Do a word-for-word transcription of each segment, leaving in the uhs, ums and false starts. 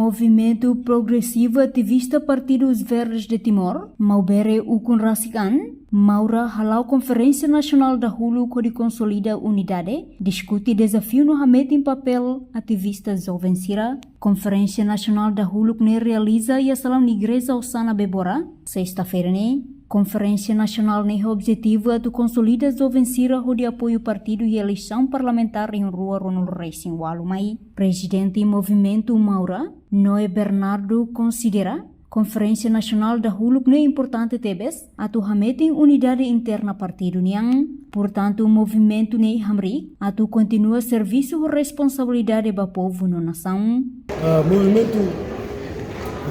Movimentu Progresivu Ativista Partidu Os Verdes de Timor, Maubere ukun rasik an, Maura hala'o konferénsia nasionál dahuluk hodi konsolida unidade, diskute dezafiu no hametin papél ativista joven sira. Konferénsia nasionál dahuluk ne'e realiza iha salaun igreja Osana Bebora, sesta-feira ne'e. Konferénsia nasionál ne'e objetivu atu konsolida joven sira hodi apoiu partidu iha eleisaun parlamentár rihun rua ruanulu resin ualu mai. Prezidente Movimentu Maura, Noé Bernardo, konsidera konferénsia nasionál dahuluk ne'e importante tebes atu hametin unidade interna partidu nian. Portantu, movimentu ne'e hamriik atu kontinua servisu ho responsabilidade ba povu no nasaun. Ah, movimentu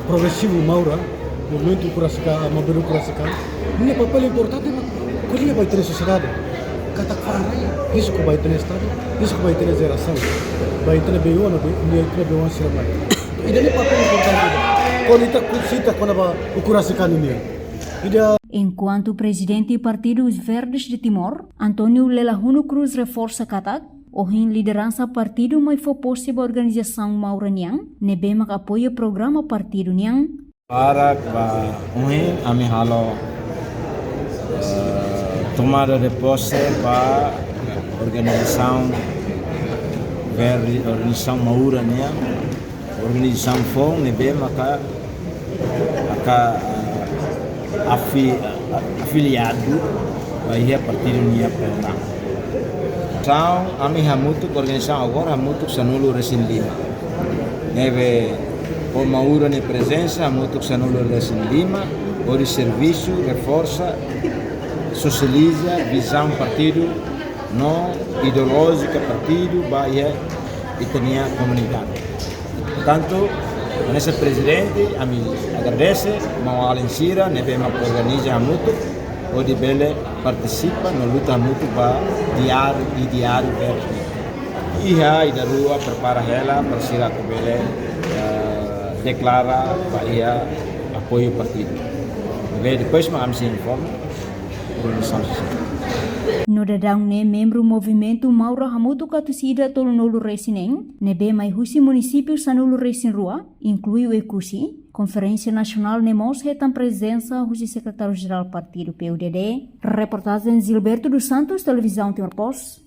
progresivu Maura, movimentu ukun rasik an, ah, Maubere ukun rasik an, nia papél importante ba ko'alia ba ita-nia sosiedade. Katak farai risku ba ita-nia estadu, risku ba ita-nia jerasaun, ba ita-nia bei-oan, ba ita-nia bei-oan sira mai. Ida-ne'e papél importante ba. Kuandu ita ku-, sita kona-ba ukun rasik an nian. Ida. Enkuantu Prezidente Partidu Os Verdes de Timor, António Lelahunu Cruz, reforsa katak ohin lideransa partidu mai fó pose ba organizasaun Maura nian, ne'ebé mak apoia programa partidu nian. Para ba ohin ami halo, eh, tomada de pose ba organizasaun Verdes, organizasaun Maura nian, organizasaun foun ne'ebé maka, maka, eh, afi-, afiliadu ba iha partidu nia programa. Entaun, ami hamutuk, organizasaun agora hamutuk sanulu resin lima. Ne'ebé ho Maura nia prezensa hamutuk sanulu resin lima, hodi servisu, reforsa, sosializa vizaun partidu no ideolojia partidu ba iha ita-nia komunidade. Portantu, hanesan prezidente, ami agradese maun-alin sira ne'ebé mak organiza hamutuk, hodi bele partisipa no luta hamutuk ba diáriu, ideáriu verde. Iha ida rua prepara hela para sira atu bele, eh, deklara ba iha apoiu partidu. Be depois mak ami sei informa. No daudaun ne'e membru Movimentu Maura hamutuk atus ida tolunulu resin neen, ne'ebé mai husi munisípiu sanulu resin rua, inklui Oekusi. Konferénsia nasionál ne'e mós hetan prezensa husi Sekretáriu Jerál Partidu P U D D. Reportajen Gilberto dos Santos, Televizaun Timor Post.